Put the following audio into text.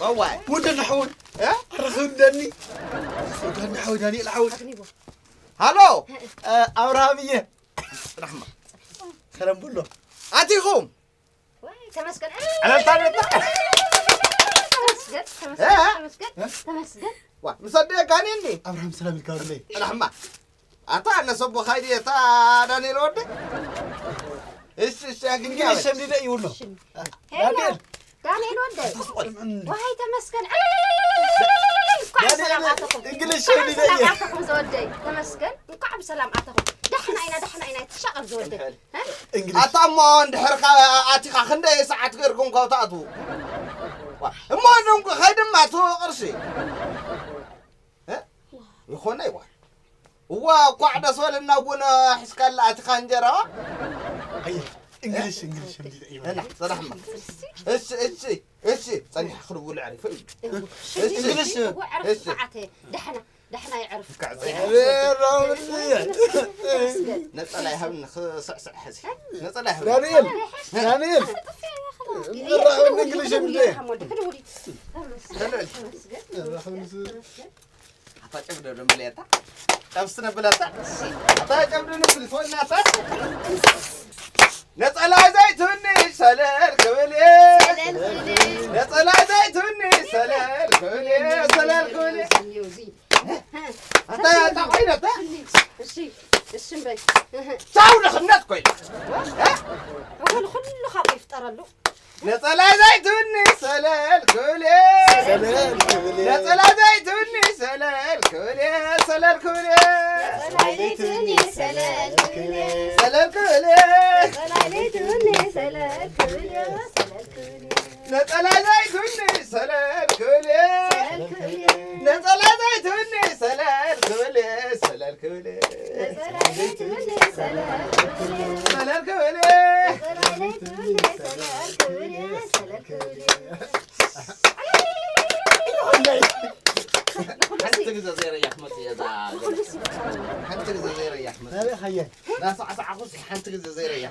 ዋዋይ። ወደና ሓወይ። እ? ኣረኸብኒ። ወደና ሓወይ፣ ዳንኤል ሓወይ። ሃሎ። እ፣ ኣብርሃም እየ። ጽናሕማ። ሰላም ብሎ። ኣቲኹም። ዋይ፣ ተመስገን። ዕለልታ፣ ዕለልታ። ተመስገን፣ ተመስገን፣ እ? ተመስገን፣ እ? ተመስገን። ዋ፣ ምስ ኣደይ ጋኔ እንዴ? ኣብርሃም ሰላም ኢልካ ወደይ። ጽናሕማ። ኣታ ነሰቦ ኻይዲ እታ ዳንኤል ወደ? እሺ፣ እሺ፣ ኣግኝ እንግሊዝ ሸምዲደ ይውኖ። ሄሎ፣ ዳንኤል። ዳንኤል ወደ። ተስቆልም እንዴ? ዋይ፣ ተመስገን። ዕልልልልልል። እንኳዕ ዳንኤል፣ ብሰላም ኣተኹም። እንግሊዝ እንኳዕ ሸምዲደ ብሰላም እየ። ኣተኹም ዝወደይ። ተመስገን። እንኳዕ ብሰላም ኣተኹም። ዳሕና ኢና፣ ዳሕና ኢና። ትሻቐል ዝወደይ። እ? እንግሊዝ። ኣታ እሞ እንድሕር ካብ ኣቲኻ ክንደይ ሰዓት ገርኩም ካብ ትኣትዉ? ዋ፣ እሞ እዞም ከ ኸይድማ ትህቦ ቅርሺ? እ? ይኾነ ይዋ። እዋ፣ እኳዕ ደስ በለና፣ ቡን ሒዝካላ ኣቲኻ እንጀራዋ። ኣየ፣ እንግሊሽ፣ እንግሊሽ፣ እንግሊሽ፣ እዋ። እና፣ ሰላሕማ። እሺ፣ እሺ፣ እሺ፣ ጸኒሕ ክርቡ ልዕሪ፣ ፍእ። እሺ፣ እንግሊሽ፣ እሺ፣ እዋ፣ ዕረፍ እሺ። ሰዓተ፣ ደሕና፣ ደሕና ይዕረፍ። እካ ጸኒሕ። ነጸላ ይሃብኒ፣ ክስዕስዕ ሕዚ። ነጸላ ይሃብኒ። ዳንኤል፣ ዳንኤል። ይራኸብኒ እንግሊሽ እንዴ? ተመስገን፣ ተመስገን፣ ተመስገን። ኣታ ጨብደ ደም ብለታ። ጠብስ ነብለታ። ኣታ ጨብደ ነብል ትወናታ። ነጸላ ዘይትሁኒ ሰለል ክብል እየ። ሰለል ክብል እየ። ነጸላ ዘይትሁኒ ሰለል ክብል እየ። ሰለል ክብል እየ። ኣታ፣ ኣታ ኮይነ፣ ኣታ። እሺ፣ እሺ፣ እምበይ። ቻው፣ ድኽነት ኮይነ። እወ፣ ንኹሉ ካብኡ ይፍጠረሉ። ነጸላ ዘይትሁኒ ሰለል ክብል እየ። ሰለል ክብል እየ። ነጸላ ዘይትሁኒ ሰለል ክብል እየ። ሰለል ክብል እየ። ነጸላ ዘይትሁኒ ሰለል ክብል እየ። ሰለል ክብል እየ። ነጸላ ዘይትሁኒ ሰለል ክብል እየ። ሰለል ክብል እየ። ነጸላ ዘይትሁኒ ሰለል ክብል እየ። ሰለል ክብል እየ። ነጸላ ዘይትሁኒ ሰለል ክብል እየ። ሰለል ክብል እየ። ነጸላ ዘይትሁኒ ሰለል ክብል እየ። ሰለል ክብል እየ። ነጸላ ዘይትሁኒ ሰለል ክብል እየ። ሰለል ክብል እየ። ሓንቲ ግዜ ዘይረያ ክመጽእ እየ እዛ። ንኹሉ ሲ-፣ ሓንቲ ግዜ ዘይረያ ክመጽእ። ናበይ ኸየ? ናሳዕሳዕኩስ ሓንቲ ግዜ ዘይረያ።